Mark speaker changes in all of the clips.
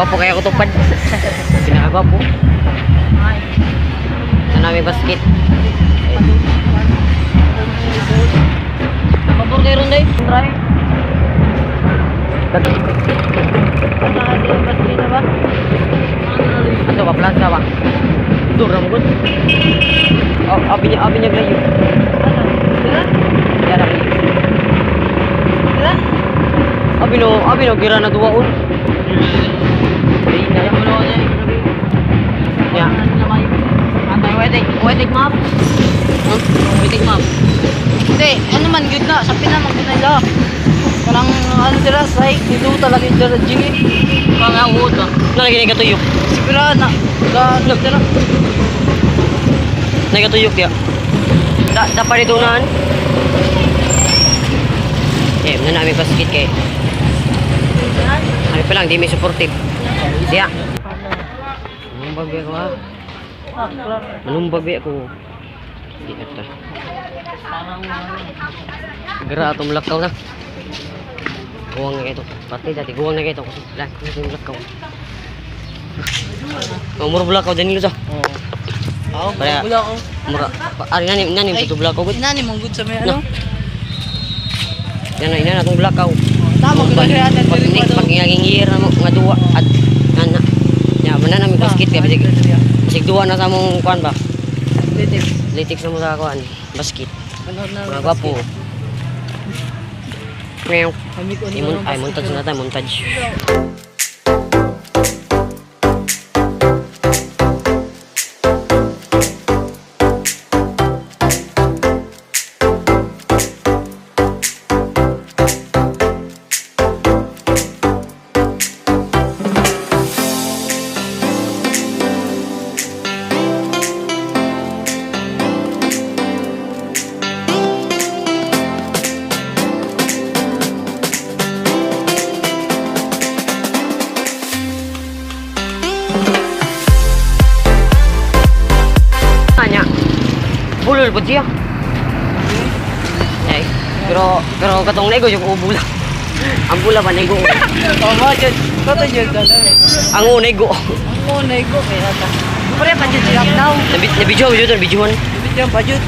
Speaker 1: Gwapo kaya ko tupad. Pinakagwapo. Ano may basket.
Speaker 2: Pabor kayo ron, day. Try.
Speaker 1: Ano ba plaza ba? Dura mo gud. Oh, abi niya glayo. Yara glayo. Abi no gira na duwaon. Ay na lang mo na. Ya.
Speaker 2: Wedding map. Wedding map. Hindi, ano man good na, sa pina man good na ila. Kanang ano dira say, dito talaga yung dira jigi. Pangawot ah.
Speaker 1: Nalagi na katuyok.
Speaker 2: Sigura na. Ga ano dira.
Speaker 1: Nagatuyok ya. Da dapat dito naan. Eh, na namin basket kay. Ano pa lang, di may supportive. Siya. Manumbag ba ako ha?
Speaker 2: Ah, klaro.
Speaker 1: Manumbag ba ako? Di na ta. Gara atong lakaw na. Guwang na ito. Pati dati, guwang na ito. Lang, itong lakaw. Oh, mura blakaw Danilo sa.
Speaker 2: Oo. Ako,
Speaker 1: Kaya-
Speaker 2: wala ko.
Speaker 1: Mura. Ari nani nani ito blakaw gud.
Speaker 2: Inani mong good sa may ano?
Speaker 1: Yan na ina atong blakaw.
Speaker 2: Tama gud kaya natin
Speaker 1: Pag
Speaker 2: diri
Speaker 1: pag ngaging year na mo nga duwa at ana. Ya, mana nami basket kay bisig bisig duwa na sa among kuan ba. Latex na mo sa kuan basket. Mga gwapo. Meow.
Speaker 2: Kami ko
Speaker 1: Ay, montage na tayo, montage. Anya. Bulol po siya. Eh, pero pero katong nego yung ubula. Ang bula ba nego?
Speaker 2: Oh, mo jud. Toto jud.
Speaker 1: Ang nego.
Speaker 2: Ang mo ko kaya ta. Pare pa jud siya daw.
Speaker 1: Nabi nabidyo video bidyohan.
Speaker 2: Bidyo pa jud.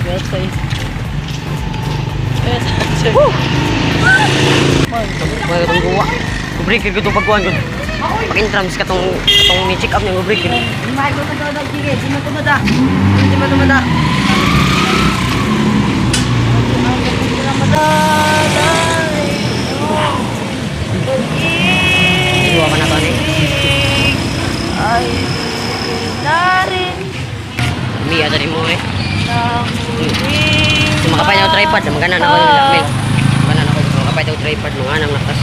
Speaker 2: Yes, ay. Yes.
Speaker 1: Woo! Mga katong guwa. Break ko itong pagkuhan ko. Pag-intrams katong katong ni check up niya break.
Speaker 2: Di ma ko sige, di ma tumada. Di ma tumada.
Speaker 1: Duwa ka na to ni.
Speaker 2: Ay, na rin
Speaker 1: Miya dali mo eh.
Speaker 2: na muling
Speaker 1: So makapay na tripod, magana na ako nila. Mel. Magana na ako makapay daw tripod mga anang nakas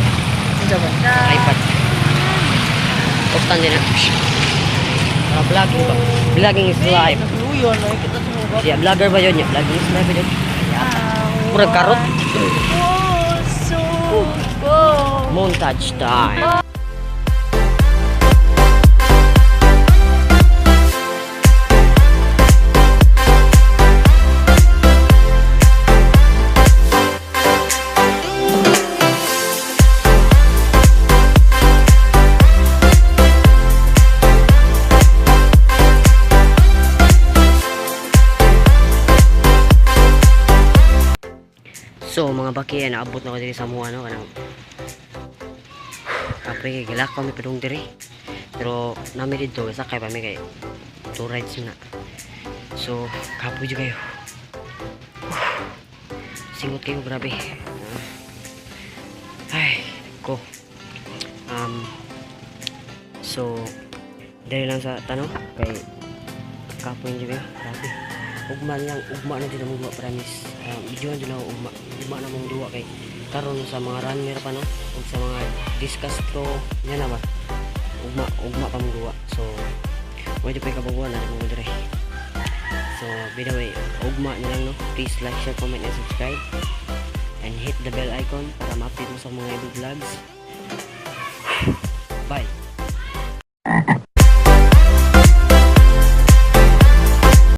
Speaker 1: tripod. Stand din na. Para vlogging ba? Vlogging is life.
Speaker 2: Nagluyon, nakikita sa mga
Speaker 1: Siya vlogger ba yun? Vlogging is life ba yun? Murag karot.
Speaker 2: Puso ko.
Speaker 1: Montage time. So mga baki, naabot na ko diri sa mua no kanang kapoy kay gilakaw mi padung diri. Pero nami didto sakay pa mi kay two rides na. So kapoy jud kayo. Singot kayo grabe. Ay, ko. So diri lang sa tanong kay kapoy jud kayo. Grabe. Ugma lang, ugma na din ang ugma promise. Videoan din ako ugma. Ugma na mong duwa kay karon sa mga runner pa no ug sa mga discus throw yan na ba. Ugma, ugma pa mong duwa. So pwede pa kabaguan na mo dire. So by the way, ugma na lang no. Please like, share, comment and subscribe. And hit the bell icon para ma-update mo sa mga ibang vlogs. Bye.